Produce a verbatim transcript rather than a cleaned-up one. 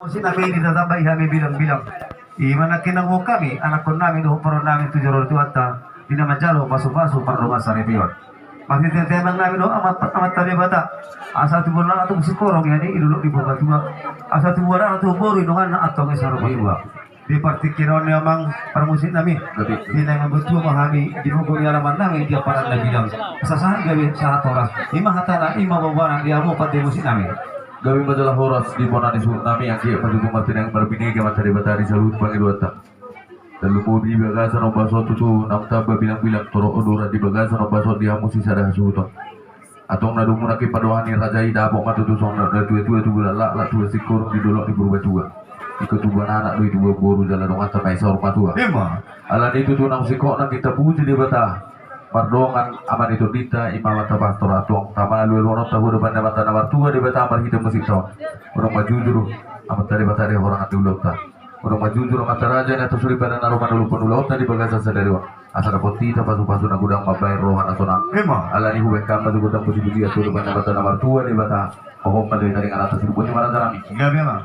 Musik nami ditatambai hami bilang-bilang. Ima nangkin na huboan hami, anakkon nami dohot poron nami tu joro ni Tuhanta, di na manjalo pasu-pasu pardongan saripeon. Marhite amang nami dohot Amanta Debata, asa tubu anakna tu musik horong ia ni i dolok ni Purbatua, asa tubu anakna tu boru i donganna antong i saur matua. Di partingkian on ni amang parmusik nami, di na mambuat tua ma hami di buku ni alaman nami di amparan na bidang. Asa sahat gabe sahat horas. Ima hatana, ima boanan di hamu pande musik nami. Gabe ma jala horas di bona ni suhut nami, anggiat ma tutu marpinangi marbinege Amanta Debata di saluhut pangidoanta. Tarlumobi di bagasan ombas on tutu naung tamba bilang-bilang, torop do uduran di bagasan ombas on di hamu sisada hasuhuton. Antong na domu nangkin padohan ni raja i, dapot ma tutu songon na tua-tua, tubuan laklak tubuan singkoru di dolok ni Purbatua. Ingkon tubuan anak do i, tubuan boru jala donganta ma i saur matua. Ima. Alani i tutu naung singkop nangkin tapuji Debata mardongan ama ni tondinta, ima Amanta Pastor, antong tamalu aluhononta tu adopan ni Amanta na martua Debata marhite musikta on. Unang manjujur Amanta Debata di hahorangan ni ulaonta. Unang manjujur Amanta Raja i na tontu soripada na ro manolop ulaonta di bagasan sadari on, asa dapot hita pasu-pasu na godang mambahen roha na sonang. Ima. Alani i hubahen hamu ma godang puji-pujian tu adopan ni Amanta na martua Debata. Hohom ma jo hita ringan atas ibu ni maraja nami. Gabe ma.